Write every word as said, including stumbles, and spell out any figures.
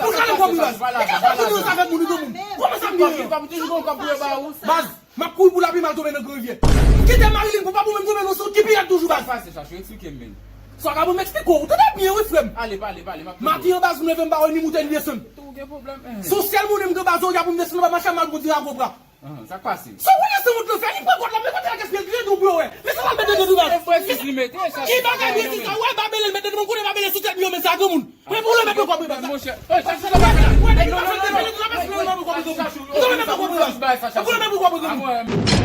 Pou kale kòb wi baz. Li ka fè moun yo sa fè moun yo moun. Kòman sa m ye? Baz, m ap kouri pou lapli m al tonbe nan Gran Rivyè. M kite Marilyn pou pa pou menm tonbe nan sou ki pirat toujou baz. Sa ka pou m eksplike w. Tande byen wi frè m. Maten an baz m leve m pa wè ni moutè ni desann. Sou syèl moun m gen baz ou ya pou m desann pa mache mal pou di rago bra. Sa k pase? Sa w wè se wont lan fè, li pran kòd la, men kote la gaspiye, li tou blo wè. Men sa w al mete dedan baz. Ki bagay byen sa w wè, babele l mete devan kote babele sou tèt li yo, men sa granmoun. Men pou l mete kòb baz. Monchè, chache la bagay la. Wè, nèg la fè l mete devan baz. Pou l mete kòb baz.